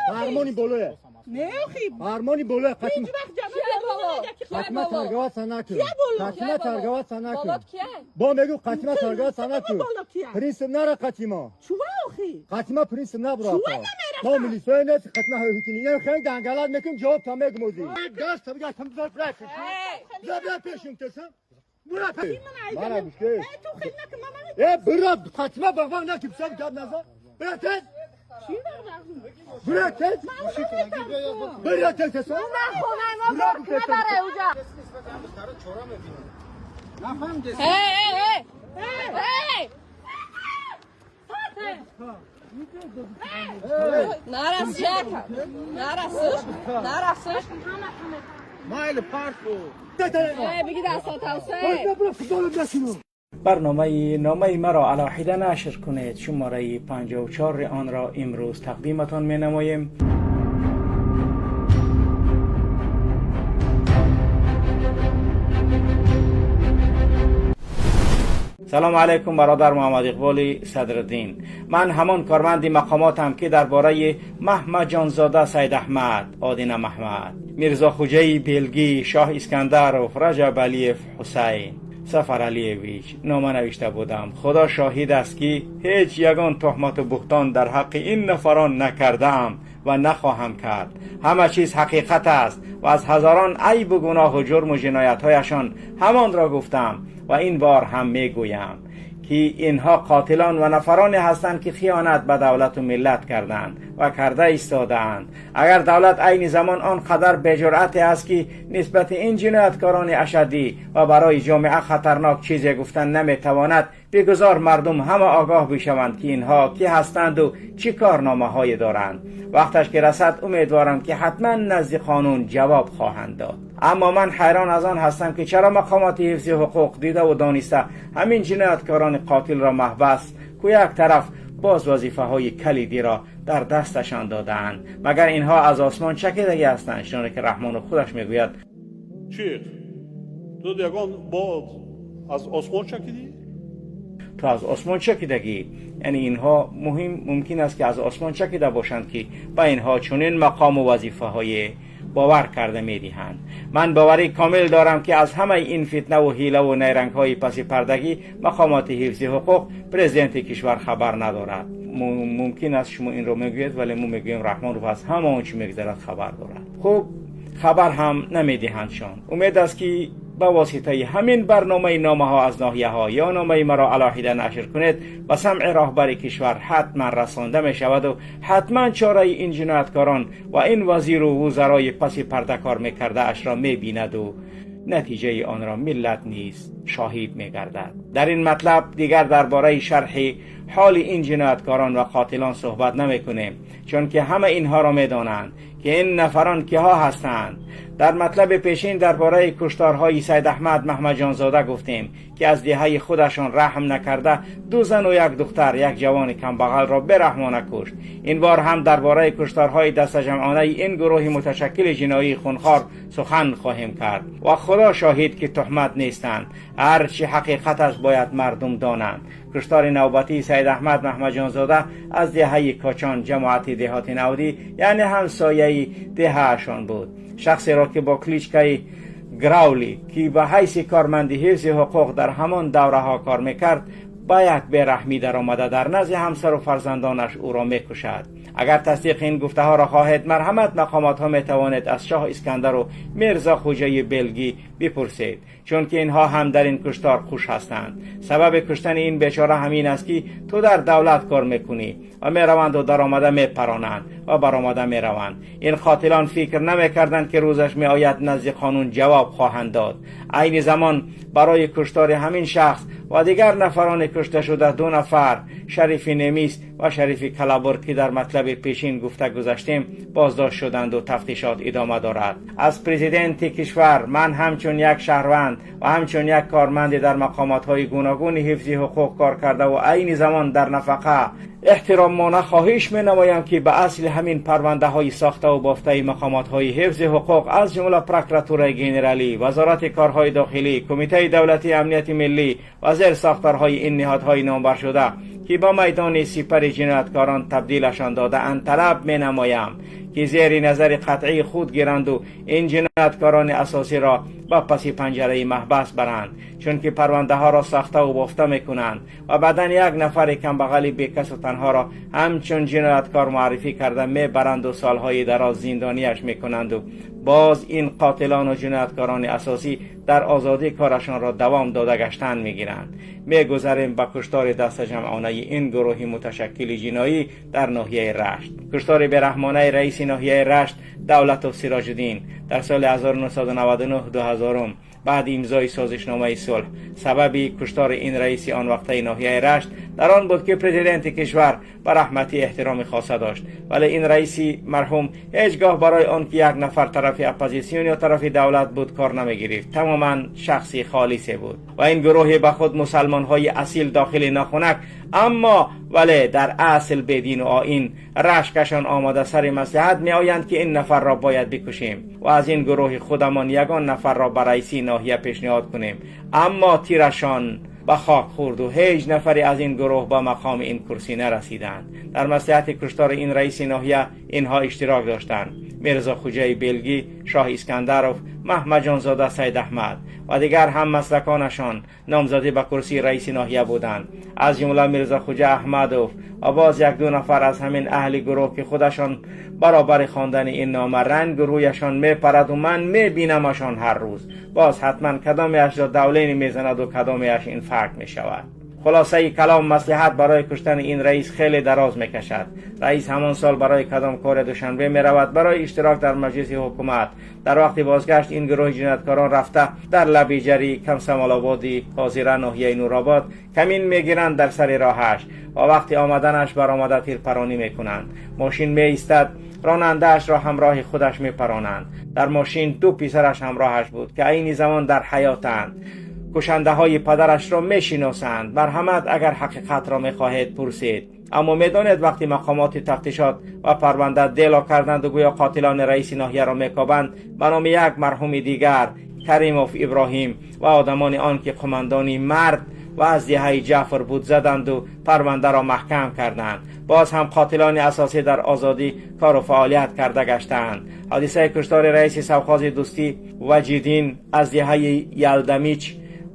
Фармони болоя. Не охи. Фармони болоя. Ҳеҷ вақт Қатима торговаться накун. Қатима торговаться накун. Болот кия? Бо мегу қатима торговаться накун. Принцип нара қатима. Чува охи? Қатима принцип набро. Чува намерафтам? Мо милисоя нест қатима ҳукини. Ин хеле дангалат мекун, ҷавоб та мегум ози. Даст та бигар там зар бра пешум. Бра бра пешум тесам. Бра пешум. Мара гушке. Э, ту хел накун, мама. Э, бра қатима бағвақ накун, сам гап назар. Бра тез. Чӣ бағвақ? Бра тез. Бра тез тесам. Ман хонаи мо бор набаре уҷа. Эй, эй, эй! Эй! Нарас жака. Нарасыш, нарасыш. Майли парку. Эй, биги дастот ҳавсе. Бра футбол насину. برنامه نامه مرا علاحده نشر کنید. شماره 54 آن را امروز تقدیمتان می نماییم. سلام علیکم برادر محمد اقبال صدرالدین. من همان کارمند مقاماتم که درباره محمد جانزاده سید احمد، آدینه محمد، میرزا خوجه بلگی، شاه اسکندر و رجب علیف حسین سفر علیویچ نامه نوشته بودم. خدا شاهد است که هیچ یگان تهمت و بهتان در حق این نفران نکردم و نخواهم کرد. همه چیز حقیقت است و از هزاران عیب و گناه و جرم و جنایتهایشان همان را گفتم و این بار هم میگویم که اینها قاتلان و نفرانی هستند که خیانت به دولت و ملت کردند و کرده ایستاده‌اند. اگر دولت عین زمان آنقدر به جرأت است که نسبت این جنایتکاران اشدی و برای جامعه خطرناک چیزی گفتن نمیتواند، بگذار مردم همه آگاه بشوند که اینها کی هستند و چی کارنامه های دارند. وقتش که رسد امیدوارم که حتما نزد قانون جواب خواهند داد. اما من حیران از آن هستم که چرا مقامات حفظ حقوق دیده و دانسته همین جنایتکاران قاتل را محبس که یک طرف باز وظیفه های کلیدی را در دستشان دادند. مگر اینها از آسمان چکیدگی هستند؟ چنانکه که رحمان خودش میگوید. چیخ تو یگان با از آسمان چکیدی؟ تو از آسمان چکیدگی؟ یعنی اینها مهم ممکن است که از آسمان چکیده باشند که با اینها چنین مقام و وظیفه های باور کرده میدهند. من باوری کامل دارم که از همه این فتنه و حیله و نیرنگ های پس پردگی مقامات حفظ حقوق پرزیدنت کشور خبر ندارد. ممکن است شما این رو میگویید، ولی ما میگوییم رحمان رو از همه آنچه میگذرد خبر دارد. خب خبر هم نمیدهندشان. امید است که با واسطه همین برنامه نامه ها از ناحیه ها یا نامه مرا علاحده نشر کنید و سمع راهبر کشور حتما رسانده می شود و حتما چاره این جنایتکاران و این وزیر و وزرای پس پرده کار میکرده اش را می بیند و نتیجه آن را ملت نیز شاهد می گردد. در این مطلب دیگر درباره شرح حال این جنایتکاران و قاتلان صحبت نمی کنیم، چون که همه اینها را می دانند که این نفران کیها هستند. در مطلب پیشین درباره کشتارهای سید احمد محمد جانزاده گفتیم که از دهه خودشان رحم نکرده دو زن و یک دختر، یک جوان کمبغل را برحمانه کشت. این بار هم درباره کشتارهای دست جمعانه این گروه متشکل جنایی خونخوار سخن خواهیم کرد و خدا شاهد که تهمت نیستند. هرچی حقیقت است باید مردم دانند. کشتار نوبتی سید احمد محمد جانزاده از دهه کاچان، جماعت دهات نودی، یعنی همسایه دههشان بود. شخصی را که با کلیچکای گراولی که به حیث کارمند حفظ حقوق در همان دوره ها کار میکرد، با یک بی‌رحمی در آمده در نزد همسر و فرزندانش او را میکشد. اگر تصدیق این گفته ها را خواهید، مرحمت مقامات ها میتوانید از شاه اسکندر و میرزا خوجه بلگی بپرسید، چون که اینها هم در این کشتار خوش هستند. سبب کشتن این بیچاره همین است که تو در دولت کار میکنی و میروند و در آمده میپرانند و برآمده میروند. این قاتلان فکر نمیکردند که روزش میآید نزد قانون جواب خواهند داد. عین زمان برای کشتار همین شخص و دیگر نفران کشته شده دو نفر، شریف نمیس و شریف کلابور که در مطلب پیشین گفته گذشتیم، بازداشت شدند و تفتیشات ادامه دارد. از پرزیدنت کشور من همچون یک شهروند و همچون یک کارمند در مقامات های گوناگون حفظ حقوق کار کرده و عین زمان در نفقه Эҳтиромона хоҳиш менамоям, ки ба асли ҳамин парвандаҳои сохтаву бофтаи мақомотҳои ҳифзи ҳуқуқ, аз ҷумла Прокуратураи генералӣ, Вазорати корҳои дохилӣ, Кумитаи давлатии амнияти миллӣ ва зерсохторҳои ин ниҳодҳои номбаршуда, ки ба майдони сипари ҷинояткорон табдилашон додаанд, талаб менамоям, ки зери назари қатъии худ гиранду ин ҷинояткорони асосиро ба паси панҷараи маҳбас баранд, чунки парвандаҳоро сохтаву бофта мекунанд ва баъдан як нафари камбағали бекасу танҳоро ҳамчун ҷинояткор муаррифӣ карда мебаранду солҳои дароз зиндонияш мекунанду боз ин қотилону ҷинояткорони асосӣ дар озодӣ корашонро давом дода гаштан мегиранд. Мегузарем ба куштори дастаҷамъонаи ин гурӯҳи муташаккили ҷиноӣ дар ноҳияи Рашт. Куштори бераҳмонаи раиси ноҳияи Рашт Давлатов Сироҷиддин дар соли 1999-2000 баъди имзои созишномаи сулҳ. Сабаби куштори ин раиси он вақтаи ноҳияи Рашт дар он буд, ки президенти кишвар ба раҳматӣ эҳтироми хоса дошт, вале ин раиси марҳум ҳеҷ гоҳ барои он ки як нафар тарафи оппозитсион ё тарафи давлат буд, кор намегирифт. Тамоман шахси холисе буд. Ва ин гурӯҳе ба худ мусалмонҳои асил дохили нохунак, аммо вале дар асл бедину оин рашкашон омода, сари маслиҳат меоянд, ки ин нафарро бояд бикушем ва аз ин гурӯҳи худамон ягон нафарро ба раисии ноҳия пешниҳод кунем. Аммо тирашон ба хок хӯрду ҳеҷ нафаре аз ин гурӯҳ ба мақоми ин курсӣ нарасиданд. Дар маслиҳати куштори ин раиси ноҳия инҳо иштирок доштанд: Мирзо Хуҷаи Белгӣ, Шоҳ Искандаров, Маҳмаҷонзода Сайдаҳмад ва дигар ҳам маслаконашон номзадӣ ба курсии раиси ноҳия буданд, аз ҷумла Мирзо Хуҷа Аҳмадов ва боз як-ду нафар аз ҳамин аҳли гурӯҳ, ки худашон баробари хондани ин нома рангу рӯяшон мепараду ман мебинамашон ҳар рӯз. Боз ҳатман кадомеашро давление мезанаду кадомеаш инфаркт мешавад. Хулосаи калом, маслиҳат барои куштани ин раис хеле дароз мекашад. Раис ҳамон сол барои кадом кори Душанбе меравад, барои иштирок дар маҷлиси ҳукумат. Дар вақти бозгашт ин гурӯҳи ҷинояткорон рафта дар лаби ҷари Камсамолободи ҳозира ноҳияи Нуробод камин мегиранд дар сари роҳаш ва вақти омаданаш баромада тирпаронӣ мекунанд. Мошин меистад, ронандаашро ҳамроҳи худаш мепаронанд. Дар мошин ду писараш ҳамроҳаш буд, ки айни замон дар ҳаётанд, кушандаҳои падарашро мешиносанд. Марҳамат, агар ҳақиқатро мехоҳед, пурсед. Аммо медонед, вақти мақомоти тафтишот ва парванда дело карданду гӯё қотилони раиси ноҳияро мекобанд, ба номи як марҳуми дигар, Каримов Иброҳим, ва одамони он, ки қумандони мард ва аз деҳаи Ҷафр буд, заданду парвандаро маҳкам карданд. Боз ҳам қотилони асосӣ дар озодӣ кору фаъолият карда гаштаанд. Ҳодисаи куштори раиси совхози Дӯстӣ Ваҷиддин аз деҳаи Ялдамич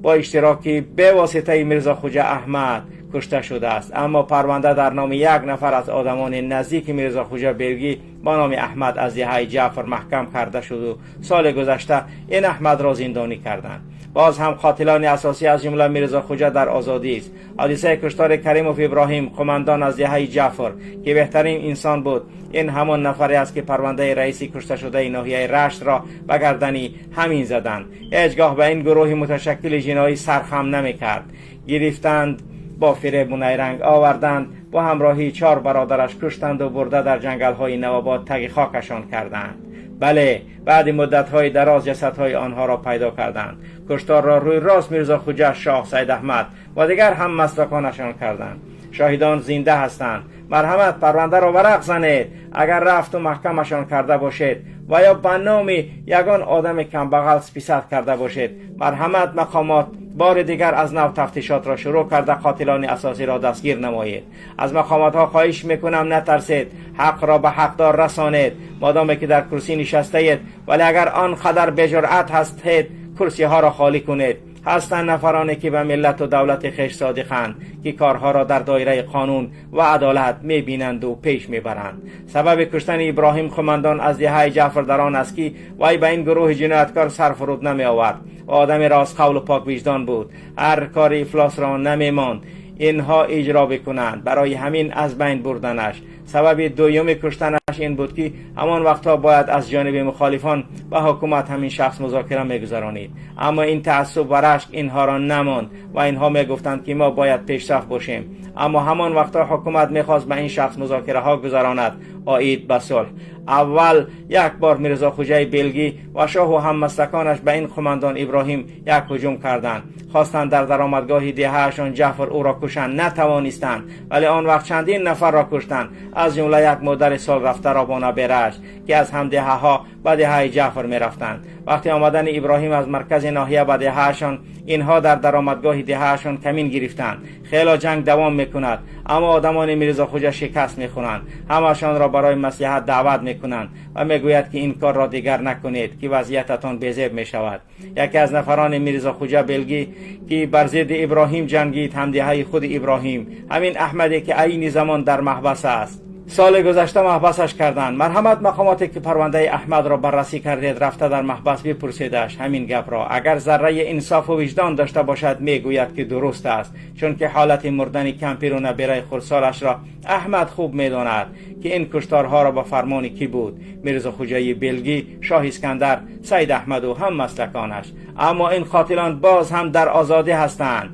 бо иштироки бевоситаи Мирзо Хуҷа Аҳмад кушта шудааст, аммо парванда дар номи як нафар аз одамони наздики Мирзо Хуҷа Белгӣ ба номи Аҳмад аз деҳаи Ҷафр маҳкам карда шуду соли гузашта ин Аҳмадро зиндонӣ карданд. Боз ҳам қотилони асосӣ, аз ҷумла Мирзо Хуҷа, дар озодист. Ҳодисаи куштори Каримов Иброҳим, қумандон аз деҳаи Ҷафр, ки беҳтарин инсон буд. Ин ҳамон нафаре аст, ки парвандаи раиси кушташудаи ноҳияи Раштро ба гардани ҳамин заданд. Ҳеҷ гоҳ ба ин гурӯҳи муташаккили ҷиноӣ сархам намекард. Гирифтанд, бо фиребу найранг оварданд, бо ҳамроҳии чор бародараш куштанду бурда дар ҷангалҳои Навобод таги хокашон карданд. Бале, баъди муддатҳои дароз ҷасадҳои онҳоро пайдо карданд. Кушторро рӯи рост Мирзо Хуҷа, Шоҳ Сайдаҳмад ва дигар ҳам маслаконашон карданд. Шоҳидон зинда ҳастанд. Марҳамат, парвандаро варақ занед. Агар рафту маҳкамашон карда бошед ва ё ба номи ягон одами камбағал списать карда бошед, марҳамат, мақомот, бори дигар аз нав тафтишотро шурӯъ карда, қотилони асосиро дастгир намоед. Аз мақомотҳо хоҳиш мекунам, натарсед, ҳақро ба ҳақдор расонед, модоме ки дар курсӣ нишастаед. Вале агар он қадар беҷуръат ҳастед, курсиҳоро холӣ кунед. Ҳастанд нафароне, ки ба миллату давлати хеш содиқанд, ки корҳоро дар доираи қонун ва адолат мебинанду пеш мебаранд. Сабаби куштани Иброҳим қумандон аз деҳаи Ҷафр дар он аст, ки вай ба ин гурӯҳи ҷинояткор сар фуруд намеовард ва одами ростқавлу поквиҷдон буд. Ҳар кори ифлосро намемонд инҳо иҷро бикунанд. Барои ҳамин аз байн бурданаш. Сабаби дуюми куштанаш ин буд, ки ҳамон вақтҳо бояд аз ҷониби мухолифон ба ҳукумат ҳамин шахс музокира мегузаронид, аммо ин таассуб ва рашк инҳоро намонд ва инҳо мегуфтанд, ки мо бояд пешсаф бошем. Аммо ҳамон вақтҳо ҳукумат мехост ба ин шахс музокираҳо гузаронад. Оид ба сулҳ. Аввал як бор Мирзо Хуҷаи Белгӣ ва шоҳу ҳаммаслаконаш ба ин қумандон Иброҳим як ҳуҷум карданд. Хостанд дар даромадгоҳи деҳаашон Ҷаъфар ӯро кушанд, натавонистанд, вале он вақт чандин нафарро куштанд, аз ҷумла як модари сол рафтаро бо наберааш, ки аз ҳамдеҳаҳо ба деҳаи Ҷаъфар мерафтанд. Вақти омадани Иброҳим аз маркази ноҳия ба деҳаашон, инҳо дар даромадгоҳи деҳаашон камин гирифтанд. Хело ҷанг давом мекунад, аммо одамони Мирзо Хуҷа шикаст мехӯранд. Ҳамашонро барои маслиҳат даъват мекунанд ва мегӯяд, ки ин корро дигар накунед, ки вазъиятатон безеб мешавад. Яке аз нафарони Мирзо Хуҷа Белгӣ, ки бар зидди Иброҳим ҷангид, ҳамдеҳаи худи Иброҳим, ҳамин Аҳмаде, ки айни замон дар маҳбас аст. Соли гузашта маҳбасаш карданд. Марҳамат, мақомоте ки парвандаи Аҳмадро баррасӣ кардед, рафта дар маҳбас бипурседаш ҳамин гапро. Агар зарраи инсофу виҷдон дошта бошад, мегӯяд, ки дуруст аст, чунки ҳолати мурдани кампиру набираи хурдсолашро Аҳмад хуб медонад, ки ин кушторҳоро ба фармони кӣ буд: Мирзо Хуҷаи Белгӣ, шоҳ Искандар, Саид Аҳмаду ҳам маслаконаш. Аммо ин қотилон боз ҳам дар озодӣ ҳастанд.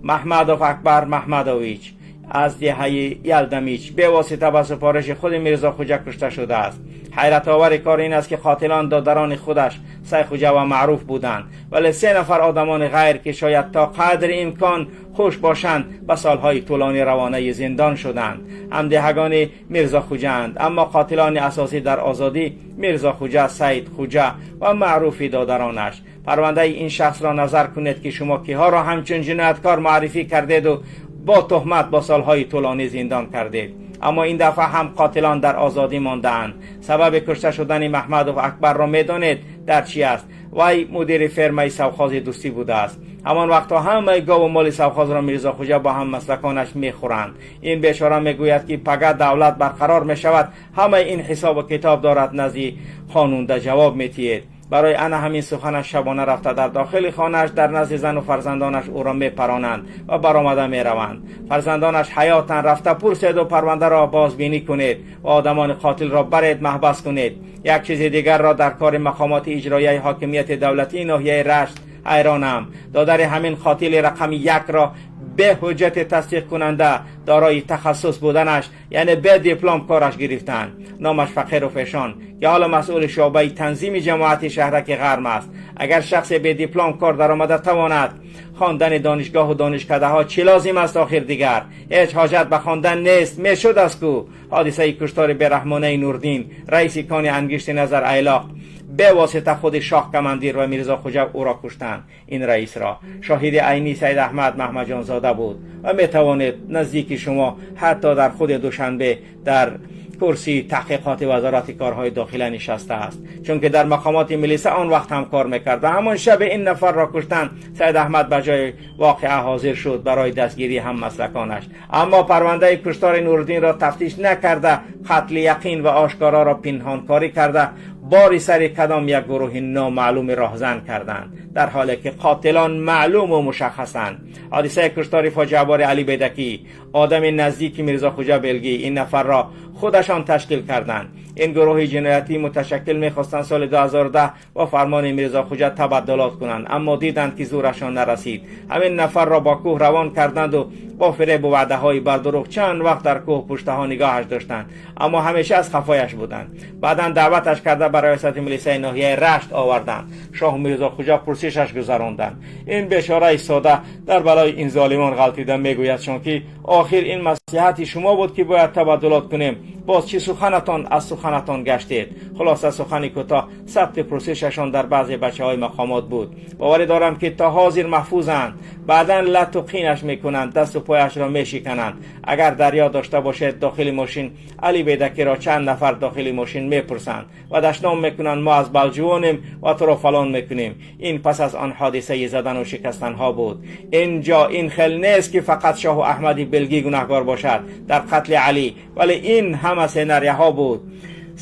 Маҳмадов Акбар Маҳмадович аз деҳаи Ялдамич бевосита ба супориши худи Мирзо Хуҷа кушта шудааст. Ҳайратовари кор ин аст, ки қотилон додарони худаш Сайхуҷа ва Маъруф буданд, вале се нафар одамони ғайр, ки шояд то қадри имкон хуш бошанд, ба солҳои тӯлонӣ равонаи зиндон шуданд. Ҳамдеҳагони Мирзо Хуҷаанд, аммо қотилони асосӣ дар озодӣ: Мирзо Хуҷа, Саид Хуҷа ва Маъруфи додаронаш. Парвандаи ин шахсро назар кунед, ки шумо киҳоро ҳамчун ҷинояткор муаррифӣ кардеду бо туҳмат бо солҳои тӯлонӣ зиндон кардед. Аммо ин дафъа ҳам қотилон дар озодӣ мондаанд. Сабаби кушта шудани Маҳмадов Акбарро медонед дар чӣ аст? Вай мудири фермаи совхози Дӯстӣ будааст. Ҳамон вақтҳо ҳамаи гову моли совхозро Мирзо Хуҷа бо ҳам маслаконаш мехӯранд. Ин бечора мегӯяд, ки пага давлат барқарор мешавад, ҳамаи ин ҳисобу китоб дорад, назди қонунда ҷавоб метиҳед. Барои ана ҳамин суханаш шабона рафта дар дохили хонааш дар назди зану фарзандонаш ӯро мепаронанд ва баромада мераванд. Фарзандонаш ҳаётан, рафта пурседу парвандаро бозбинӣ кунед ва одамони қотилро баред маҳбас кунед. Як чизи дигарро дар кори мақомоти иҷроияи ҳокимияти давлатии ноҳияи Рашт ҳайронам. Додари ҳамин қотили рақами якро бе ҳуҷҷати тасдиқкунанда дорои тахассус буданаш, яъне бе диплом кораш гирифтанд. Номаш Фақиров Эшон, ки ҳоло масъули шӯъбаи танзими ҷамоати шаҳраки Ғарм аст. Агар шахсе бе диплом кор даромада тавонад, хондани донишгоҳу донишкадаҳо чӣ лозим аст? Охир дигар ҳеҷ ҳоҷат ба хондан нест. Мешуд аст ку ҳодисаи куштори бераҳмонаи Нурдин, раиси кони ангишти Назар Айлоқ, бевосита худи шоҳ командир ва Мирзо Хуҷа ӯро куштанд. Ин раисро шоҳиди айнӣ Саид Аҳмад Маҳмаҷонзода буд ва метавонед наздики шумо, ҳатто дар худи Душанбе дар курсии таҳқиқоти Вазорати корҳои дохила нишастааст, чунки дар мақомоти милиса он вақт ҳам кор мекард. Ва ҳамон шаби ин нафарро куштанд, Саид Аҳмад ба ҷои воқеа ҳозир шуд барои дастгирии ҳаммаслаконаш, аммо парвандаи куштори Нуриддинро тафтиш накарда, қатли яқин ва ошкороро пинҳонкорӣ карда, бори сари кадом як гурӯҳи номаълуми роҳзан карданд, дар ҳоле ки қотилон маълуму мушаххасанд. Ҳодисаи куштори фоҷиабори Али Бедакӣ, одами наздики Мирзо Хуҷа Белгӣ, ин нафарро худашон ташкил карданд. Ин гурӯҳи ҷиноятӣ муташаккил мехостанд соли 2010 бо фармони Мирзо Хуҷа табаддулот кунанд, аммо диданд, ки зӯрашон нарасид. Ҳамин нафарро бо кӯҳ равон карданду бо фиребу ваъдаҳои бардурӯғ чанд вақт дар кӯҳ пуштаҳо нигоҳаш доштанд, аммо ҳамеша аз хафояш буданд. Баъдан даъваташ карда ба раёсати милисаи ноҳияи Рашт оварданд. Шоҳу Мирзо Хуҷа пурсишаш гузаронданд. Ин бечораи сода дар балои ин золимон ғалтида мегӯяд, ки охир ин маслиҳати шумо буд, ки бояд табаддулот кунем, боз чӣ суханатон аз суханатон гаштед? Хулоса, сухани кӯтоҳ, сабти пурсишашон дар баъзе бачаҳои мақомот буд. Боварӣ дорам, ки то ҳозир маҳфузанд. Баъдан лату қинаш мекунанд, дасту пояшро мешикананд. Агар дар ёд дошта бошед, дохили мошин Али Бедакиро чанд нафар дохили мошин мепурсанд ва дашном мекунанд: мо аз балҷувонем ва туро фалон мекунем. Ин пас аз он ҳодисаи задану шикастанҳо буд. Инҷо ин хел нест, ки фақат шоҳу Аҳмади Белгӣ гунаҳкор бошад дар қатли Алӣ, вале ин ҳама сенарияҳо буд.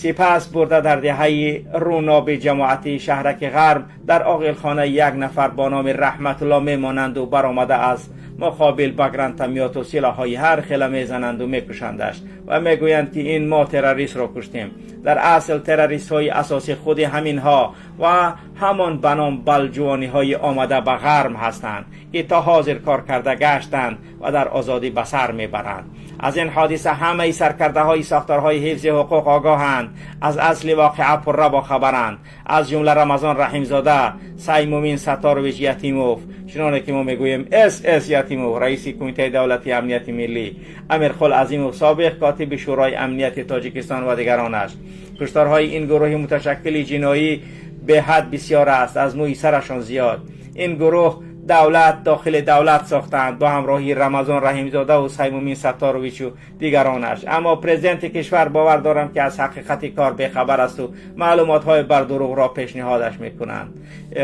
Сипас бурда дар деҳаи Руноби ҷамоати шаҳраки Ғарб дар оғилхонаи як нафар бо номи Раҳматулло мемонанду баромада аз муқобил ба гранатомёту силоҳҳои ҳар хела мезананду мекушандаш ва мегӯянд, ки ин мо террористро куштем. Дар асл террористҳои асосӣ худи ҳаминҳо ва ҳамон ба ном балҷувониҳои омада ба ғарм ҳастанд, ки то ҳозир кор карда гаштанд ва дар озодӣ ба сар мебаранд. Аз ин ҳодиса ҳамаи саркардаҳои сохторҳои ҳифзи ҳуқуқ огаҳанд, аз асли воқеа пурра бохабаранд, аз ҷумла Рамазон Раҳимзода, Саймумин Сатторович Ятимов, чуноне ки мо мегӯем СС Ятимов, раиси Кумитаи давлатии амнияти миллӣ, Амирқул Азимов, собиқ котиби Шӯрои амнияти Тоҷикистон ва дигаронаш. Кушторҳои ин гурӯҳи муташаккили ҷиноӣ беҳад бисёр аст, аз мӯи сарашон зиёд. Ин гурӯҳ давлат дохили давлат сохтанд бо ҳамроҳии Рамазон Раҳимзода ва Саймумин Сатторовичу дигаронаш. Аммо президенти кишвар, бовар дорам, ки аз ҳақиқати кор бехабар асту маълумотҳои бардурӯғро пешниҳодаш мекунанд.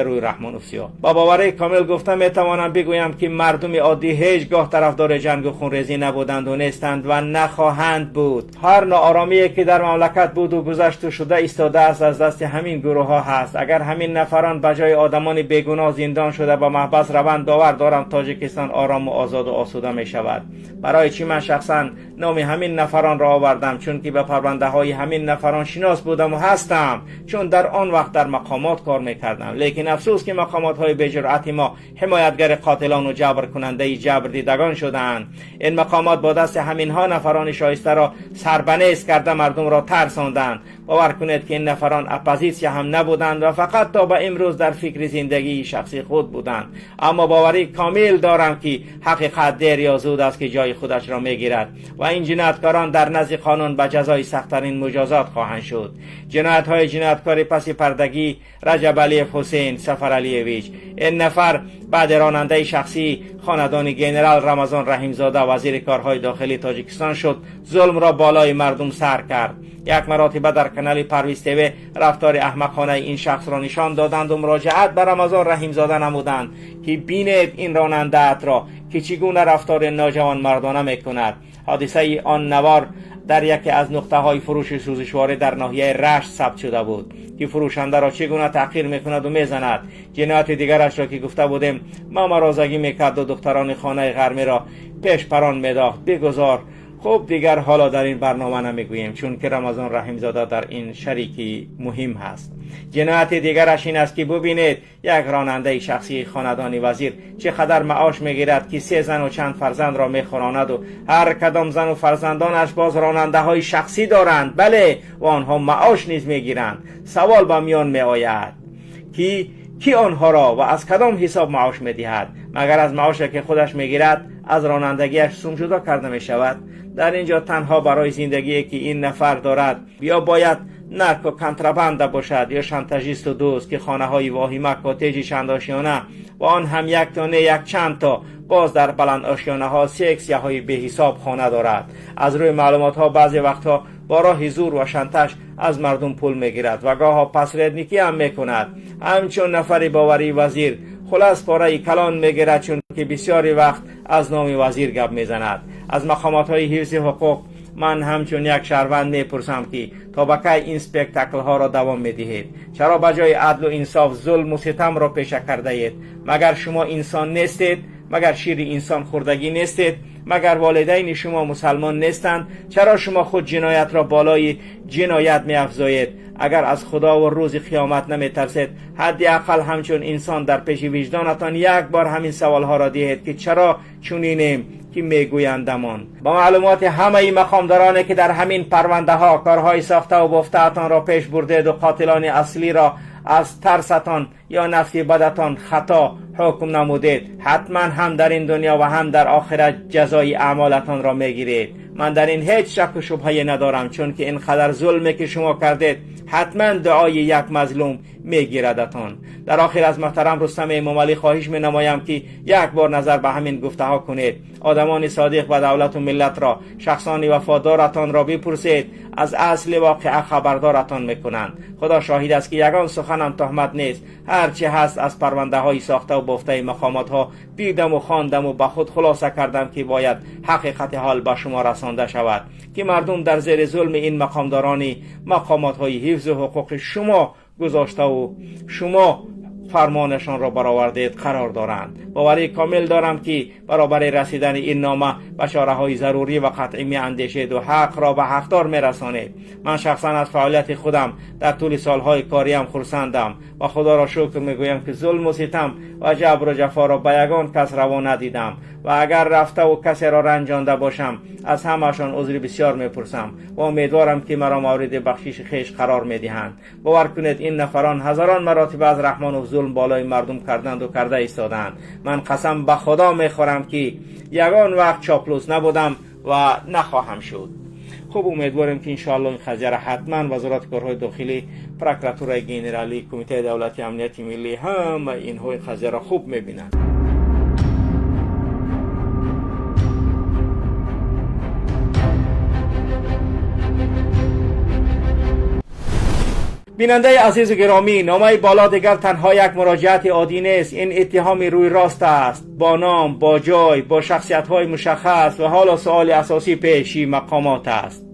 Рӯи Раҳмонов сиёҳ. Ба боварии комил гуфта метавонам бигӯям, ки мардуми оддӣ ҳеҷ гоҳ тарафдори ҷангу хунрезӣ набуданд нестанд ва нахоҳанд буд. Ҳар нооромие ки дар мамлакат буду гузашту шуда истодааст, аз дасти ҳамин гурӯҳҳо ҳаст. Агар ҳамин нафарон ба ҷои одамони бегуноҳ зиндон шуда ба маҳбас раванд, бовар дорам, Тоҷикистон орому озоду осуда мешавад. Барои чӣ ман шахсан номи ҳамин нафаронро овардам? Чунки ба парвандаҳои ҳамин нафарон шинос будаму ҳастам, чун дар он вақт дар мақомот кор мекардам. Лекин афсӯс, ки мақомотҳои беҷуръати мо ҳимоятгари қотилону ҷабркунандаи ҷабрдидагон шудаанд. Ин мақомот бо дасти ҳаминҳо нафарони шоистаро сарбанез карда, мардумро тарсонданд. Бовар кунед, ки ин нафарон оппозитсия ҳам набуданд ва фақат то ба имрӯз дар фикри зиндагии шахсии худ буданд. Аммо боварӣ комил дорам, ки ҳақиқат дер ё зуд аст, ки ҷои худашро мегирад ва ин ҷинояткорон дар назди қонун ба ҷазои сахттарин муҷозот хоҳанд шуд. Ҷиноятҳои ҷинояткори паси пардагӣ Раҷабалиев Ҳусейн Сафаралиевич. Ин нафар баъди ронандаи шахсии хонадони генерал Рамазон Раҳимзода, вазири корҳои дохилии Тоҷикистон шуд, зулмро болои мардум сар кард. Як маротиба дар канали Парвиз ТВ рафтори аҳмақонаи ин шахсро нишон доданду муроҷиат ба Рамазон Раҳимзода намуданд, ки бинед ин ронандаатро, ки чӣ гуна рафтори ноҷавонмардона мекунад. Ҳодисаи он навор дар яке аз нуқтаҳои фурӯши сӯзишворӣ дар ноҳияи Рашт сабт шуда буд, ки фурӯшандаро чӣ гуна таҳқир мекунаду мезанад. Ҷинояти дигарашро ки гуфта будем, мамарозагӣ мекарду духтарони хонаи ғармиро пешпарон медохт. Бигузор, хуб, дигар ҳоло дар ин барнома намегӯем, чунки Рамазон Раҳимзода дар ин шарики муҳим ҳаст. Ҷинояти дигараш ин аст, ки бубинед, як ронандаи шахсии хонадони вазир чӣ қадар маош мегирад, ки се зану чанд фарзандро мехӯронаду ҳар кадом зану фарзандонаш боз ронандаҳои шахсӣ доранд. Бале, ва онҳо маош низ мегиранд. Савол ба миён меояд, ки кӣ онҳоро ва аз кадом ҳисоб маош медиҳад? Магар аз маоше, ки худаш мегирад, аз ронандагиаш сум ҷудо карда мешавад? Дар ин ҷо танҳо барои зиндагие, ки ин нафар дорад, ё бояд наркоконтрабанда бошад, ё шантажисту дузд, ки хонаҳои воҳима, коттеҷи чандошёна ва он ҳам як то не, як чанд то, боз дар баландошёнаҳо, сексияҳои беҳисоб хона дорад. Аз рӯи маълумотҳо, баъзе вақтҳо бо роҳи зур ва шантаж аз мардум пул мегирад ва гоҳо посредникӣ ҳам мекунад, ҳамчун нафари боварии вазир. Хулас, пораи калон мегирад, чунки бисёри вақт аз номи вазир гап мезанад. Аз мақомотҳои ҳифзи ҳуқуқ ман ҳамчун як шаҳрванд мепурсам, ки то ба кай ин спектаклҳоро давом медиҳед? Чаро ба ҷои адлу инсоф зулму ситамро пеша кардаед? Магар шумо инсон нестед? Магар шири инсон хӯрдагӣ нестед? Магар волидайни шумо мусалмон нестанд? Чаро шумо худ ҷиноятро болои ҷиноят меафзоед? Агар аз Худову рӯзи қиёмат наметарсед, ҳадди ақал ҳамчун инсон дар пеши виҷдонатон як бор ҳамин саволҳоро диҳед, ки чаро чунинем, ки мегӯяндамон. Ба маълумоти ҳамаи мақомдороне, ки дар ҳамин парвандаҳо корҳои сохтаву бофтаатонро пеш бурдеду қотилони аслиро аз тарсатон ё нафси бадатон хато ҳукм намудед, ҳатман ҳам дар ин дунё ва ҳам дар охират ҷазои аъмолатонро мегиред. Ман дар ин ҳеҷ шакку шубҳае надорам, чунки ин қадар зулме, ки шумо кардед, ҳатман дуои як мазлум мегирадатон. Дар охир аз муҳтарам Рустам Эмомалӣ хоҳиш менамоям, ки як бор назар ба ҳамин гуфтаҳо кунед. Одамони содиқ ба давлату миллатро, шахсони вафодоратонро бипурсед, аз асли воқеа хабардоратон мекунанд. Худо шоҳид аст, ки ягон суханам туҳмат нест. Ҳарчи ҳаст, аз парвандаҳои сохтаву бофтаи мақомотҳо дидаму хондаму ба худ хулоса кардам, ки бояд ҳақиқати ҳол ба шумо расонда шавад, ки мардум дар зери зулми ин мақомдорони мақомотҳои ҳифзу ҳуқуқи шумо гузоштаву шумо فرمانشان را برآوردید قرار دارند. باوری کامل دارم که برابر رسیدن این نامه به چاره‌های ضروری و قطعی می‌اندیشید و حق را به حقدار می‌رسانید. من شخصا از فعالیت خودم در طول سالهای کاریم خرسندم و خدا را شکر میگویم که ظلم و ستم و جبر و جفا را به یگان کس روا ندیدم و اگر رفته و کسی را رنجانده باشم از همه‌شان عذر بسیار میپرسم و امیدوارم که مرا مورد بخشش خویش قرار میدهند. باور کنید این نفران هزاران مراتب از رحمان و ظلم بالای مردم کردند و کرده ایستادند. من قسم به خدا میخورم که یگان وقت چاپلوس نبودم و نخواهم شد. خب امیدواریم که انشاءالله این قضیه را حتما وزارت کارهای داخلی، پرکراتورای گенرالی، کمیته دولتی امنیت ملی هم اینها این قضیه را خوب میبینند. بیننده عزیز و گرامی، نامه بالا دیگر تنها یک مراجعت عادی نیست. این اتهام روی راست است، با نام، با جای، با شخصیت های مشخص و حالا سوال اساسی پیشی مقامات است.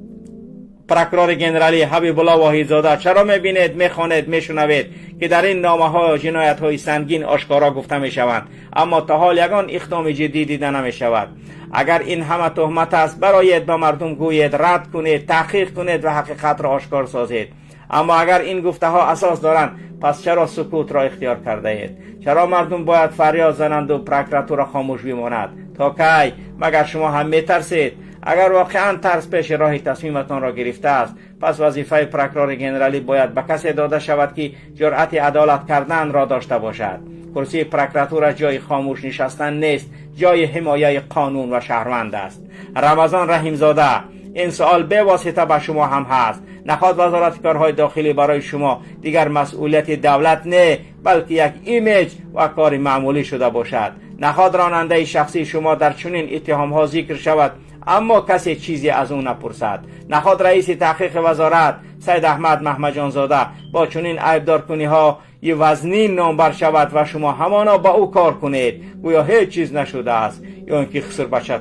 پرکرار گنرالی حبیب الله واحدزاده، چرا میبینید، میخوانید، میشنوید که در این نامه ها جنایت های سنگین آشکارا گفته میشوند، اما تا حال یگان اقدام جدی دیده نمیشود؟ اگر این همه تهمت است، برایت به مردم گویید، رد کنید، تحقیق کنید و حقیقت را آشکار سازید. اما اگر این گفته ها اساس دارند، پس چرا سکوت را اختیار کرده اید؟ چرا مردم باید فریاد زنند و پرکراتور خاموش بماند؟ تا کی؟ مگر شما هم میترسید؟ اگر واقعا ترس پیش راه تصمیمتان را گرفته است، پس وظیفه پرکرار گنرالی باید به کسی داده شود که جرأت عدالت کردن را داشته باشد. کرسی پرکراتور جای خاموش نشستن نیست، جای حمایه قانون و شهروند است. رمضان رحیمزاده، این سوال به واسطه به شما هم هست. نخواد وزارت کارهای داخلی برای شما دیگر مسئولیت دولت نه، بلکه یک image و کار معمولی شده باشد. نخواد راننده شخصی شما در چنین اتهام ها ذکر شود، اما کسی چیزی از او نپرسد. نخواد رئیس تحقیق وزارت سید احمد محمدجان زاده با چنین عیبدارکنی ها یه وزنین نامبر شود و شما همانا با او کار کنید، گویا هیچ چیز نشده است، یا اینکه خسر بچه.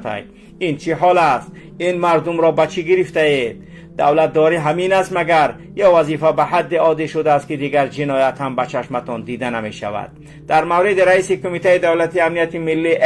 این چه حال است؟ این مردم را به چی گرفته اید؟ دولت داری همین است مگر؟ یا وظیفه به حد عادی شده است که دیگر جنایت هم به چشمتان دیده نمی شود؟ در مورد رئیس کمیته دولتی امنیت ملی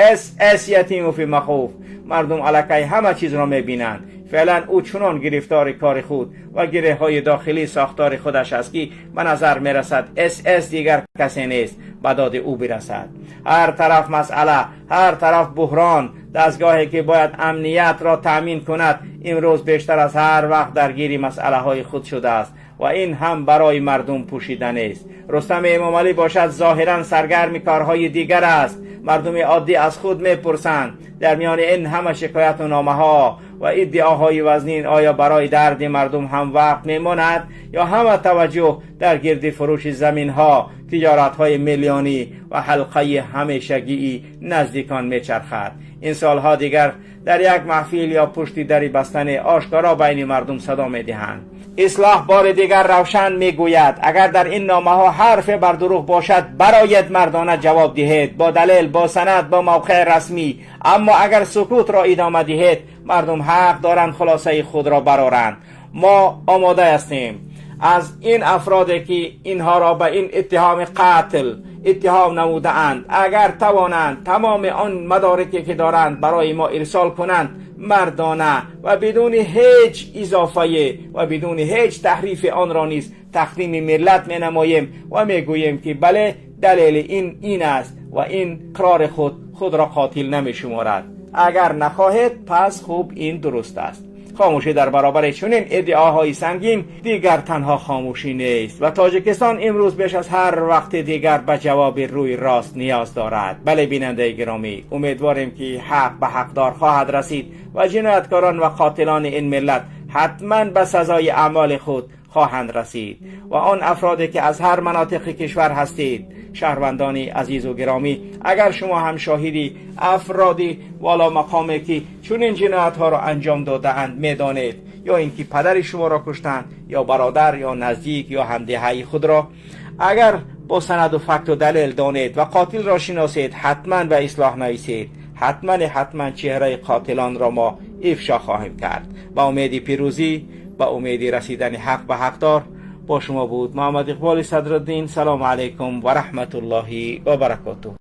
اس یتیموف مخوف، مردم الکی همه چیز را می بینند. فعلا او چنان گرفتار کار خود و گره های داخلی ساختار خودش است که به نظر می رسد اس دیگر کسی نیست به داد او برسد. هر طرف مسئله، هر طرف بحران. دستگاهی که باید امنیت را تأمین کند امروز بیشتر از هر وقت درگیر مسئله های خود شده است و این هم برای مردم پوشیده نیست. رستم امامعلی باشد ظاهرا سرگرم کارهای دیگر است. مردم عادی از خود میپرسند در میان این همه شکایت و نامه ها و ادعاهای وزنین آیا برای درد مردم هم وقت میماند یا همه توجه در گرد فروش زمین ها، تجارت های میلیونی و حلقه همیشگی نزدیکان میچرخد؟ این سالها دیگر در یک محفل یا پشت دری بستن آشکارا بین مردم صدا میدهند. اصلاح بار دیگر روشن میگوید اگر در این نامه ها حرف بر دروغ باشد، برایت مردانه جواب دهید، با دلیل، با سند، با موقع رسمی. اما اگر سکوت را ادامه دهید، مردم حق دارند خلاصه خود را برارند. ما آماده هستیم از این افرادی که اینها را به این اتهام قتل اتهام نموده اند، اگر توانند تمام آن مدارکی که دارند برای ما ارسال کنند، مردانه و بدون هیچ اضافه و بدون هیچ تحریف آن را نیز تقدیم ملت می نماییم و می گوییم که بله، دلیل این این است و این قرار خود را قاتل نمی شمارد. اگر نخواهید، پس خوب، این درست است. خاموشی در برابر چنین ادعاهای سنگین دیگر تنها خاموشی نیست و تاجیکستان امروز بیش از هر وقت دیگر به جواب روی راست نیاز دارد. بله بیننده گرامی، امیدواریم که حق به حقدار خواهد رسید و جنایتکاران و قاتلان این ملت حتما به سزای اعمال خود خواهند رسید. و آن افرادی که از هر مناطق کشور هستید، شهروندان عزیز و گرامی، اگر شما هم شاهدی افرادی والا مقامی که چنین جنایت ها را انجام داده اند میدانید، یا اینکه پدر شما را کشتند یا برادر یا نزدیک یا همدهه خود را، اگر با سند و فکت و دلیل دانید و قاتل را شناسید، حتما به اصلاح نویسید. حتما حتما چهره قاتلان را ما افشا خواهیم کرد. با امید پیروزی، با امید رسیدن حق به حقدار. با شما بود محمد اقبال صدرالدین. سلام علیکم و رحمت الله و برکاته.